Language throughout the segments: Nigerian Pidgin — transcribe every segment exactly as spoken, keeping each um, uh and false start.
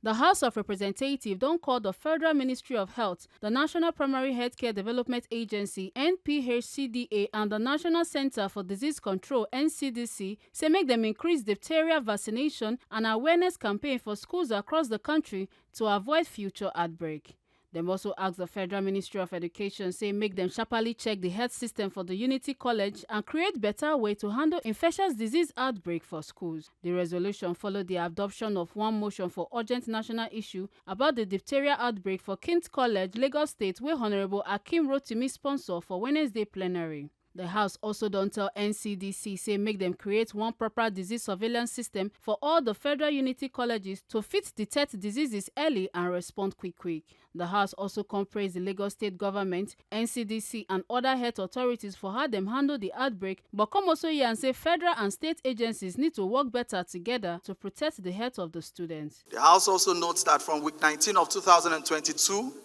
The House of Representatives don call the Federal Ministry of Health, the National Primary Healthcare Development Agency, N P H C D A, and the National Center for Disease Control, N C D C, say make dem increase diphtheria vaccination and awareness campaign for schools across the country to avoid future outbreak. Dem also ask the Federal Ministry of Education say make dem sharply check the health system for the Unity College and create better way to handle infectious disease outbreak for schools. The resolution follow the adoption of one motion for urgent national issue about the diphtheria outbreak for King's College, Lagos State, wey Honorable Akeem Rotimi sponsor for Wednesday plenary. The House also don tell N C D C say make dem create one proper disease surveillance system for all the Federal Unity Colleges to fit detect diseases early and respond quick quick. The House also come praise the Lagos State government, N C D C, and other health authorities for how dem handle the outbreak, but come also yarn say federal and state agencies need to work better together to protect the health of the students. The House also notes that from week nineteen of two thousand and twenty-two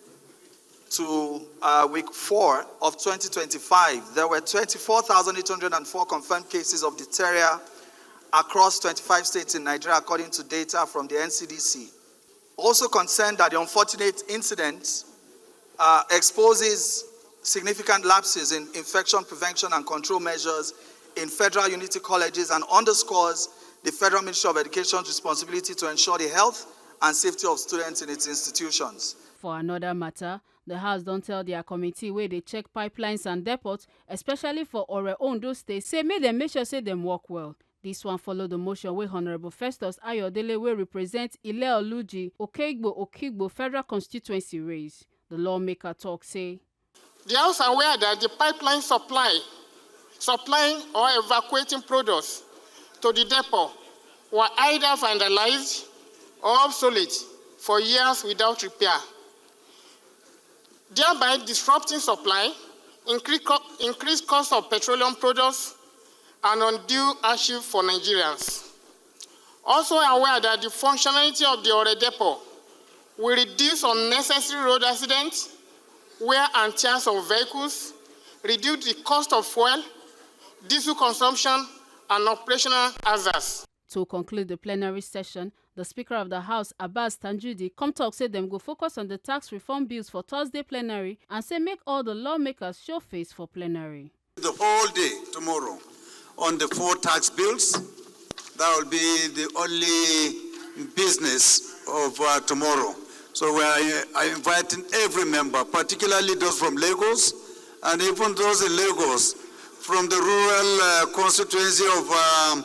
to uh, week four of twenty twenty-five, there were twenty-four thousand eight hundred and four confirmed cases of diphtheria across twenty-five states in Nigeria, according to data from the N C D C. Also concerned that the unfortunate incident uh, exposes significant lapses in infection prevention and control measures in federal unity colleges and underscores the Federal Ministry of Education's responsibility to ensure the health and safety of students in its institutions. For another matter, the House don tell their committee wey dey check pipelines and depots, especially for Ore, Ondo State, say make dem make sure say dem work well. This one follow the motion wey Honorable Festus Ayodele, wey represent Ile Oluji, Okegbo, Okigbo Federal Constituency, raise. The lawmaker talk say the House aware that the pipeline supply, supplying or evacuating products to the depot were either vandalized or obsolete for years without repair, thereby disrupting supply, increase, co- increase cost of petroleum products, and undue hardship for Nigerians. Also aware that the functionality of the Ore depot will reduce unnecessary road accidents, wear and tears of vehicles, reduce the cost of fuel, diesel consumption, and operational hazards. To conclude the plenary session, the Speaker of the House, Abbas Tanjudi, come talk say dem go focus on the tax reform bills for Thursday plenary and say make all the lawmakers show face for plenary. The whole day tomorrow on the four tax bills. That will be the only business of uh, tomorrow. So we are uh, inviting every member, particularly those from Lagos, and even those in Lagos, from the rural uh, constituency of um,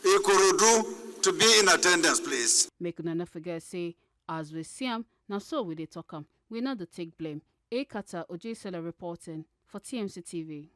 Ikorodu, to be in attendance, please. Make una no forget say, as we see am, na so we dey talk am. We no dey take blame. Ekata Ojesele reporting for T M C T V.